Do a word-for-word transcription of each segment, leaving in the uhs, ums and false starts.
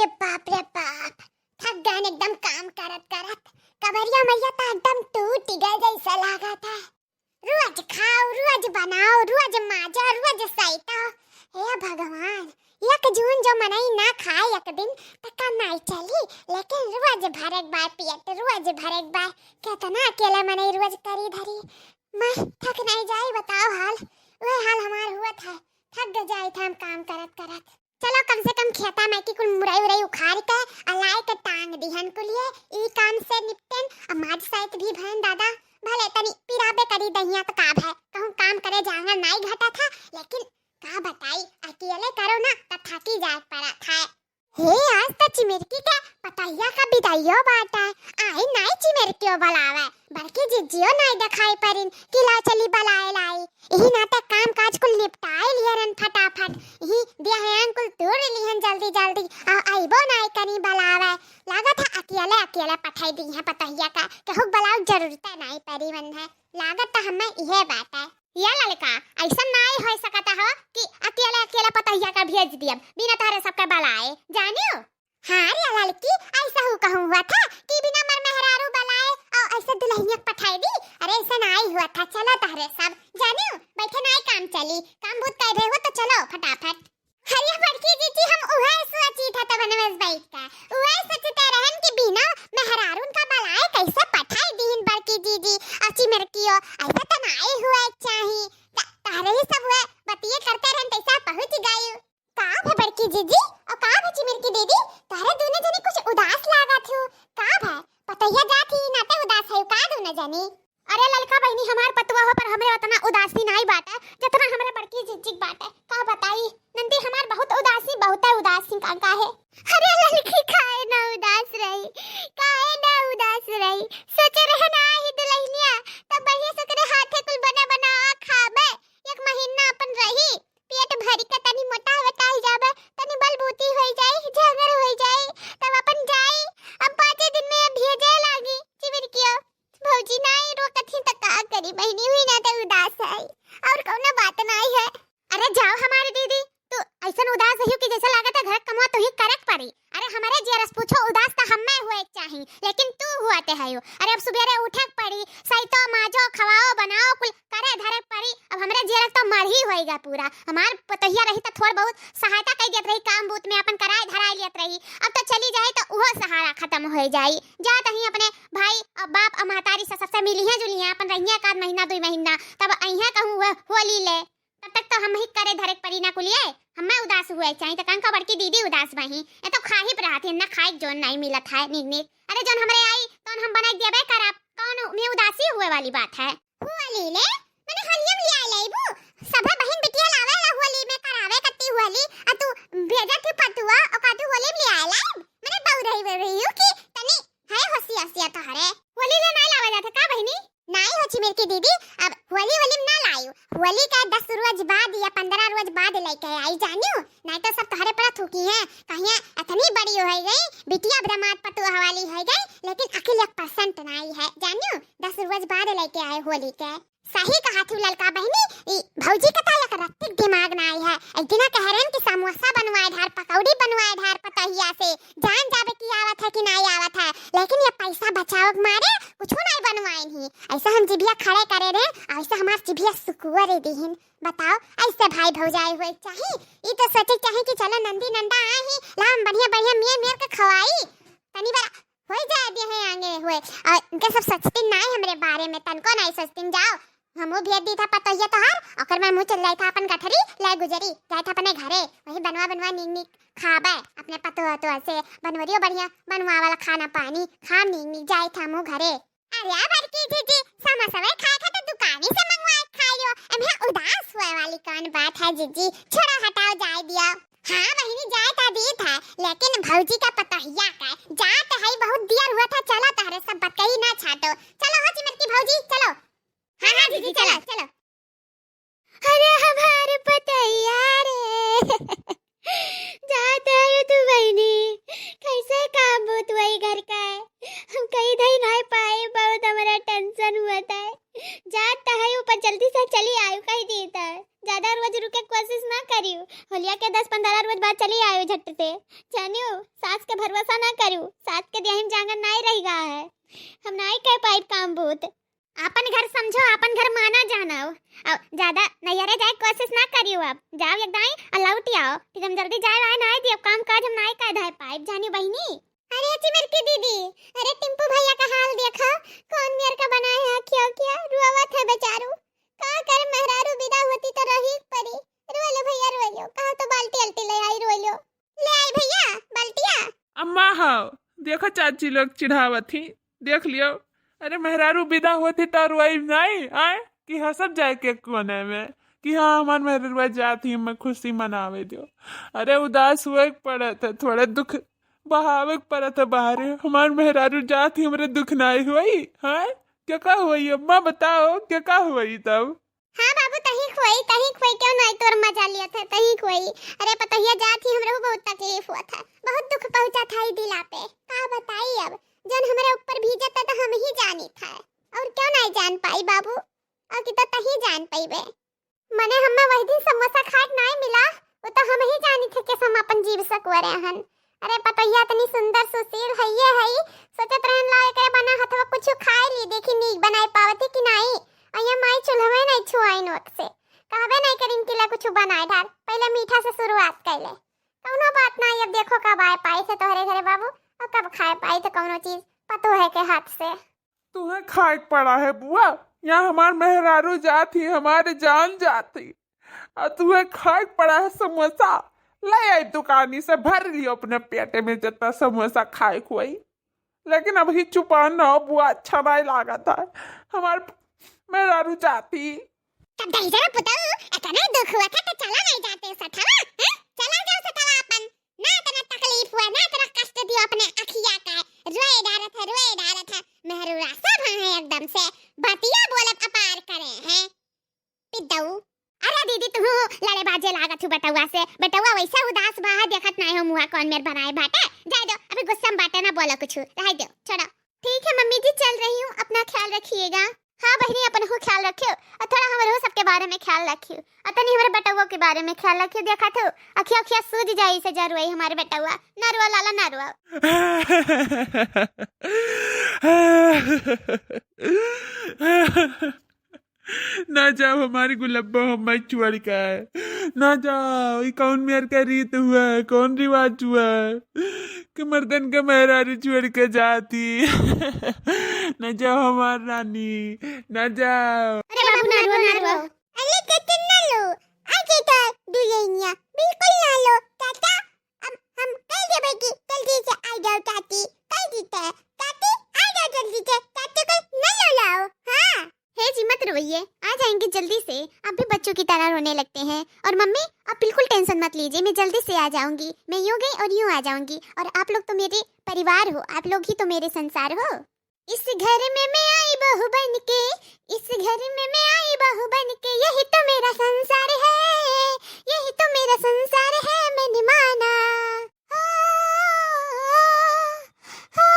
अरे बाप रे बाप, थक गए एकदम काम करत करत। कमरिया मैया तो एकदम टूट गए जैसा लागत है। रोज खाओ, रोज बनाओ, रोज माजा, रोज सैता। हे भगवान, एक जून जो मनई ना खाए एक दिन, त का नाई चली? लेकिन रोज भरे के बा पेट, रोज भरे के बा। केतना अकेले मनई रोज करी धरी। मैं थक नाई जाई, बताओ हाल। वह हाल हमार हुआ था, थक जाई था हम काम करत करत। चलो, कम से कम खेता में की कुल मुरई उरई उखाड़ के अलाए के टांग दिहन कुलिए, ई काम से निपटेन। अब माज साइत भी भयन दादा, भले तनी पिराबे करी दहिया त का भय, कहूँ काम करे जांगर नाई घटा था, लेकिन का बताई, अकेले करो ना त थाकी जाए पड़ा था। हे, आज त चिमिरकी के पतहिया का बिदाइयो बाटे, आई नाई चिमिरकियो बलावे, बड़की जिज्जियो नाई देखाई परिन कि ला चली बलाए लाई। इही नाते काम काज कुल निपटाए लिहे रहन फटाफट। इही बियाहे अंकुल तोड़ लिहन जल्दी जल्दी। आ, अइबो नाई करी बलावे। लागत है अकेले अकेले पठाई दी है पतहिया का। केहू बलाऊ जरूरत नाई परी मन है। लागत तो हमें इहे बात है। या ललका, ऐसा नाई हो सकता हो कि अकेले अकेले पतहिया का भेज दियब बिना तहरे सबके बलाए। जानियो? हाँ रे ललकी, ऐसा हु कहूँ हुआ था कि बिना मर मेहरारू बलाए और ऐसे दुल्हनिया पठाई दी। अरे ऐसा नाई हुआ था, चलो तहरे सब जानियो, बैठे नाई काम चली, काम बहुत कर रहे हो तो चलो फटाफट। अरे बड़की जीजी, हम उहे सोची था तब बनवेश बैठ का, उहे सोचते रहन कि बिना मेहरारून का बलाए कैसे पठाई दीन बड़की जीजी। अच्छी मेरे कियो, ऐसा तो नाई हुआ चाही। त-, तहरे ही सब हुए बतिये करते रहन तैसा पहुँच गई। का भे बड़की जीजी और का भे चिमिरकी दीदी, तहरे दोनों जनी कुछ उदास लागत हो। का भे? पतैया जात ही नाते उदास है का दोनों जनी? अरे ललका बहिनी, हमार पतुआ हो पर हमरे उतना उदासी नाई बाटे जतना हमरे बड़की जीजी के बाटे। का बताई नंदी, हमार बहुत उदासी, बहुत है उदासी का, का है। अरे ललकी काहे ना उदास रही, काहे ना उदास रही। सोचे रहे ना ही दुल्हनिया तब बढ़िया से ओकरे हाथे कुल बना बनावा खाबे, एक महीना अपन रही, पेट भर के तनी मोटा वेटाई जाबे, तनी बलबूती होई जाई, झांगर होई जाई, तब अपन जाई। अब पाँचे दिन में भेजे लागी चिमिरकियो। भौजी नाई रोकत ही त का करी, बहिनी हुई ना त उदास है, और कौनो बात नाई है। अरे जाओ हमारी दीदी, तू ऐसन उदास हो कि जैसा लागत है घर कमवा तो ही करक पड़ी। अरे हमरे जियरस पूछो, उदास त हम्मे हुए के चाही, लेकिन तू हुआ ते है। अरे अब सुबेरे उठे के पड़ी, सैतो माजो, खवाओ, बनाओ, कुल करे धरे के पड़ी। अब हमरे जियरस तो मरही होएगा पूरा। हमार पतोहिया रही तो थोड़ बहुत सहायता कर देत रही, काम बूत में अपन कराए धराए लेत रही। अब तो चली जाए तो उहो सहारा खत्म हो जाई। जा तहीं अपने भाई और बाप और महतारी से सबसे मिलिहे जुलिहे, अपन रहिहे एक आध महीना दुई महीना, तब अइहे कहूँ हुआ होली ले। तब तक तो हम ही करे धरे के परी ना कुलिए, हमें उदास हुए चाही, तो कंका बड़की दीदी उदास बही, ये तो खाही पर रहती है, ना खाए के जोन नहीं मिलत है, नीक नीक। अरे जोन हमरे आई, तोन हम बनाई देबे करब, कौन में उदासी हुए वाली बात है? हुआ लीले, मने होलिया में ले आए लेबू, सभे बहिन बिटिया लावे ला होली में करावे कत्ती होली, आ तू भेजत ही पतुआ, ओका तू होली में ले आए लाई, मने बहु रही वे रही हूँ कि तनी है हंसी हंसिया तोहरे। होली ले ना लावा जात है का बहिनी? नाई हो चिमिरकी दीदी, अब होली होली में ना लायू, होली का दस रोज बाद या पन्द्रह रोज बाद लेके आई जानियो, नहीं तो सब तोहरे पर थूकी हैं, कहिए इतनी बड़ी हो गई, बिटिया दामाद पतोह वाली हो गई, लेकिन अकिल एक percent नाई है जानियो, दस रोज बाद लेके आए होली के। सही कहा थू ललका बहिनी, ई भौजी के तो एक रत्ती दिमाग नाई है, एक दिना कह रहे हैं कि समोसा बनवाए ढार, पकौड़ी बनवाए ढार पतोहिया से, जान जाबे कि आवत है कि नाई आवत है, लेकिन ये पैसा बचाव के मारे कुछ नाई बनवाइन ही। ऐसा हम जिभिया खड़े करे रहे, ऐसा हमार जिभिया सुकुआ रे दीहिन। बताओ, ऐसे भाई भौजाई हुए चाही? ई तो सोचे चाही कि चलो नंदी नंदा आए ही, लाम बढ़िया बढ़िया मेर मेर के खवाई, तनी बड़ा होई जाए दे हैं आगे हुए। और इनके सब सोचती नाई हमरे बारे में, तनको नाई सोचती। जाओ, हमू भेज दी था पतोहिया तोहार, ओकर में मुँह चल जाए था अपन गठरी, ले गुजरी, जाए था अपने घरे, वही बनवा बनवा नीक नीक खाबे अपने पतोह तो से बनवरियो बढ़िया बनवा वाला खाना पानी खाम नीक नीक जाए था हमू घरे। अरे बड़की जीजी, समोसवे खाए खातिर दुकानी से मंगवाए खाइयो, एमे उदास हुए वाली कौन बात है जीजी, छोड़ो हटाओ जाए दियो। हाँ बहिनी जाए ता दी था, लेकिन भौजी का पतोहिया का जात है बहुत दियर हुआ था, चलो तहरे सब बतकही ना छाटो, चलो हो चिमरकी भौजी चलो। हाँ हाँ जीजी चलो चलो। अरे हमार पतैया रे, जात है तू बहिनी, कैसे काम बूत वही घर का है, हम कहीं धई नहीं पाए, बहुत हमारा tension हुआ था। जात है ऊपर जल्दी से चली आयु कह दी था, ज्यादा रोज रुके कोशिश ना करियो, होलिया के दस पन्द्रह रोज बाद चली आयु झट से, जानियो। सास के भरोसा ना करू, सास के देहिम जांगर नाई रहि गा है, हम नाई कह पाइब काम बहुत। आपन घर समझो, आपन घर माना जानो। अउ ज्यादा नैहरे जाए के कोशिश ना करियो, अब जाओ एक दाई अउ लौटि आओ, फिर हम जल्दी जाए आए ना दियो, काम काज हम नाई कह धाए पाइब जानी बहिनी। अरे चिमरकी दीदी, अरे टिम्पू भैया का हाल देखो, कौन मेर का बनाए है, क्यों क्या रुआवत है बेचारू। का करे, मेहरारू विदा होती तो रही परी। रोलो भैया रोलो, कहा तो बाल्टी अल्टी ले आई, रोलो। ले आई भैया बाल्टिया। अम्मा हो, देखो चाची लोग चिढ़ावत ही, देख लियो। अरे मेहरारू विदा होती तो रोई नाई, आए कि हंसत जाए के कोने में कि हाँ हमार मेहरारू जात ही, हमें खुशी मनावे दो। अरे उदास हुए के पड़त है, थोड़े दुख बहावे के पड़त है बाहरे। हमार मेहरारू जात ही हमरे दुख नाई होई, हाँ? क्या का होई अम्मा बताओ, क्या का होई तब? हाँ बाबू, तही खोई, तही खोई, क्यों नाई तोर मजा लिया था, तही खोई। अरे पतोहिया जात ही हमरे बहुत तकलीफ हुआ था, बहुत दुख पहुँचा था ई दिला पे। का बताई अब, जौन हमरे ऊपर बीतत है तो हम ही जानी था, और क्यों नाई जान पाई बाबू, और कि तो तही जान पाइबे। मने हम्मे वही दिन समोसा खाए के नाई मिला, वो तो हम ही जानी थे कि हम अपन जीव सकवरे हन। अरे पतोहिया इतनी सुंदर सुशील है ये है, सोचत रहन ला एकरे बना हथवा कुछ खाए ली, देखी नीक बनाए पावती कि नाई। अइया माई चूल्हवे नाई छुआई नोक से, कहबे नाई करिन कि ला कुछ बनाए डार, पहले मीठा से शुरुआत कैले। कौनो बात नाई, अब देखो कब आए पाई थे तोहरे घरे बाबू, और कब खाए पाई थे कौनो चीज पतोहे के हाथ से। तुहे खाए के पड़ा है बुआ, यहाँ हमार मेहरारू जात ही, हमारे जान जात ही, और तुहे खाए के पड़ा है समोसा। ले आई दुकानी से, भर लियो अपने पेटे में जितना समोसा खाए के होई। लेकिन अभी चुपान रहो बुआ, अच्छा नाई लागत है, हमार मेहरारू जात ही। तब दहिजरा पुतऊ, इतना दुख हुआ था तो चला नाई जाते सथवा, हैं? चला जाओ सथवा अपन। ना इतना तकलीफ हुआ, ना इतना कष्ट दियो अपने अखिया का। रोए डारत है, रोए डारत है। मेहरारू रासा भा है एकदम से। बतिया बोलत अपार करे हैं। पिद्दऊ। अरे दीदी, तुहू लड़े बाजे लागत हूँ बेटउआ से। बेटउआ वैसा उदास बा, देखत नाई हो मुँहा कौन मेर बनाए बाटे। जाए दो, अभी गुस्सा में बाटे ना बोलो कुछ। रह दो, छोड़ो। ठीक है मम्मी जी, चल रही हूँ, अपना ख्याल रखिएगा। हाँ बहिनी, अपन हो ख्याल रखियो, और थोड़ा हमरो सबके बारे में ख्याल रखियो, और तनी हमरे बेटउआ के बारे में ख्याल रखियो। देखा थो, अखिया अखिया सूज जाई से जरुआई हमारे बेटउआ। ना रुआ लाला, ना रुआ। ना जाओ हमारी गुलब्बो, हमें छोड़ के। ना जाओ, ई कौन मेर का रीत हुआ है, कौन रिवाज हुआ है कि मर्दन के मेहरारू छोड़ के जाती? ना जाओ हमार रानी, ना जाओ। अरे बाबू, ना रो, ना रो। अरे चाचा, ना लो, आ चाचा, दुल्हनिया, बिल्कुल ना लो, चाचा, अब हम कह देबे कि जल्दी से आ जाओ चाची, कह दीते, चाची, आ जाओ जल्दी से, चाची को ना लो लाओ, हाँ। हे जी, मत रोइए, आ जाएंगे जल्दी से। आप भी बच्चों की तरह रोने लगते हैं। और मम्मी, आप बिल्कुल टेंशन मत लीजिए, मैं जल्दी से आ जाऊंगी। मैं यूं गई और यूं आ जाऊंगी। और आप लोग तो मेरे परिवार हो, आप लोग ही तो मेरे संसार हो। इस घर में मैं आई बहू बन के, इस घर में मैं आई बहू बन के, यही तो मेरा संसार है, यही तो मेरा संसार है, मैंने माना। हो, हो,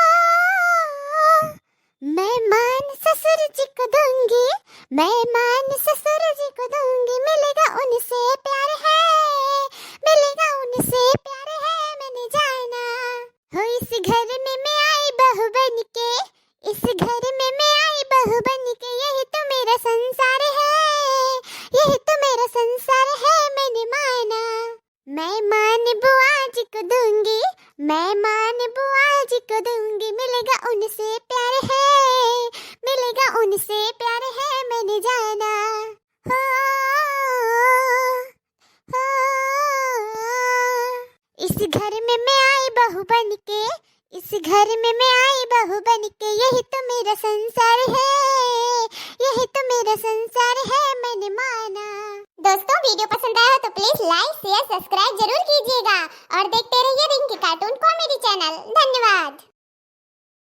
मैं मान ससुर जी को दूंगी, मैं मान ससुर जी को दूंगी, मिलेगा उनसे प्यार है, मिलेगा उनसे प्यार है, मैंने जाना। हो इस घर में मैं आई बहू बन के, इस घर में मैं आई बहू बन के, यही तो मेरा संसार है, यही तो मेरा संसार है, मैंने माना। मैं मान बुआ जी को दूंगी, मैं मान बुआ जी को दूंगी, मिलेगा उनसे प्यार है, मिलेगा उनसे प्यार है, मैंने जाना। हो, हो, इस घर में मैं आई बहू बन के, इस घर में मैं आई बहू बन के, यही तो मेरा संसार है, यही तो मेरा संसार है, मैंने माना। दोस्तों, वीडियो पसंद आया हो तो please like, share, subscribe जरूर कीजिएगा और देखते रहिए रिंकी cartoon comedy channel। धन्यवाद।